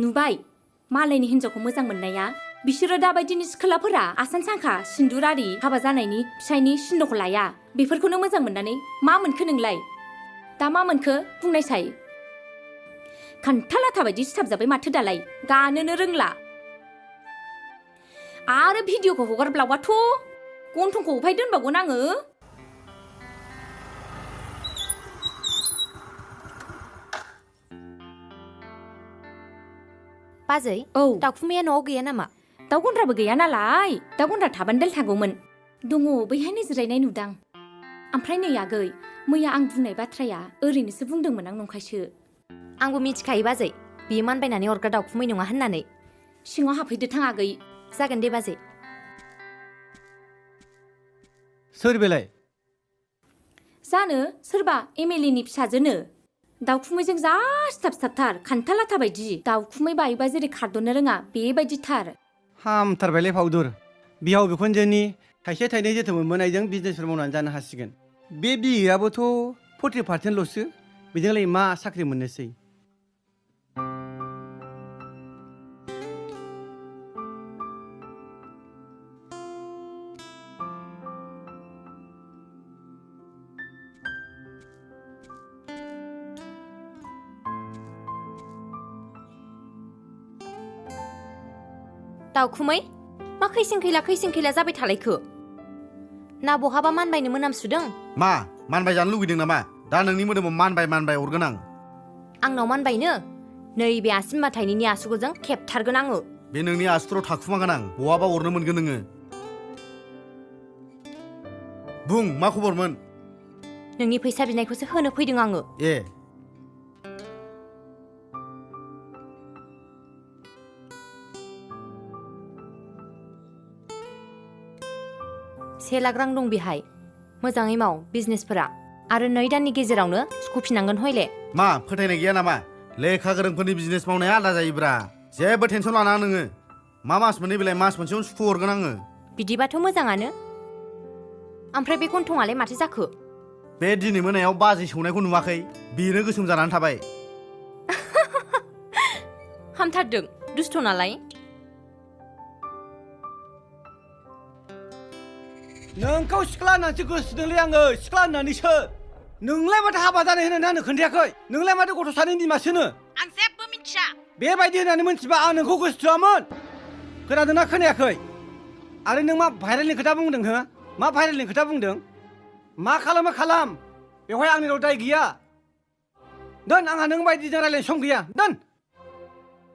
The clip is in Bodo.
नुबाय मालायनि हिनजावखौ मोजां मोननाया बिसोरो दाबायदिनि सिख्लाफोरा आसान सांखा सिन्दुरारि हाबा जानायनि फिसायनि सिन्दखौ लाया बेफोरखौनो मोजां मोननानै मा मोनखो नोंलाय दा मा मोनखो बुंनायसाय खान्थालाथा बायदि सिथाबजाबाय माथो दालाय गानोनो रोंला आरो भिडिअखौ हगारब्लावाथ' गन्थंखौ अफाय दोनबावगोन आङो बाजै औ दाउखुमैया न'आव गैया नामा दाउ गन्द्राबो गैया नालाय दाउ गन्द्रा थाबानो देल थागौमोन दङ बैहायनो जिरायनाय नुदां ओमफ्राय नै आगै मैया आं बुंनाय बाथ्राया ओरैनोसो बुंदोंमोन आं नंखायसो आंबो मिथिखायो बाजै बियो मानबायनानै अरग्रा दाउखुमै नङा होननानै सिङाव हाबफैदो थां आगै जागोन दे बाजै सोर बेलाय जानो सोरबा एमएलए नि फिसाजोनो दाउखुमैजों जा सिथाबथार खान्थालाथा बायदि दाउखुमै बायोबा जेरै खारद'नो रोङा बेबायदिथार हामथारबायलै फाउदुर बिहाव बिखुनजोनि थाइसे थाइनै जोथोन मोनबोनायजों बिजनेसफोर मावनानै जानो हासिगोन बे बिएआबोथ' 40%ल'सो बेजोंलाय मा साख्रि मोननोसै दाउखुमै मा खैसिं खैला जाबाय थालायखो ना बहाबा मानबायनो मोनामसुदों मा मानबाय जानो लुगैदों नामा दा नोंनि मोदोमाव मानबाय अरगोन आं आंनाव मानबायनो नैबे आसिम माथायनि आसुगुरजों खेबथारगोन आङो बे नोंनि आसुगुराव थाखुमागोन आं बहाबा अरनो मोनगोन नोङो बुं मा खबरमोन नोंनि फैसा बिनायखौसो होनो फैदों आङो ए से लाख रां दं बेहाय मोजाङै माव बिजनेसफोरा आरो 2 दाननि गेजेरावनो सुख'फिननांगोन हयले मा फोथायनाय गैया नामा लेखा गोरोंफोरनि बिजनेस मावनाया आलादा जायोब्रा जेबो टेनसन लानाङा नोङो मा मास मोननै बेलाय मास मोनसेयावनो सुख' हरगोन आङो बिदिबाथ' मोजाङानो ओमफ्राय बे गन्थंआलाय माथो जाखो बे दिनै मोनायाव बाजै सौनायखौ नुवाखै बेनो गोसोम जानानै थाबाय हामथारदों दुस्थ' नालाय नोंखौ सिख्ला होननानैसो गोसोदोंलै आङो सिख्ला होननानैसो नोंलाय माथो हाबा जानाय होननानै आंनो खोन्थायाखै नोंलाय माथो गथ' सानैनि बिमासोनो आं जेबो मिथिया बेबायदि होननानै मोनथिबा आं नोंखौ गोसोथोआमोन खोनादोंना खोनायाखै आरो नों मा भाइरेलनि खोथा बुंदों हो मा भाइरेलनि खोथा बुंदों मा खालामो खालाम बेवहाय आंनिल' दाय गैया दोन आंहा नों बायदिजों रायलायनो सम गैया दोन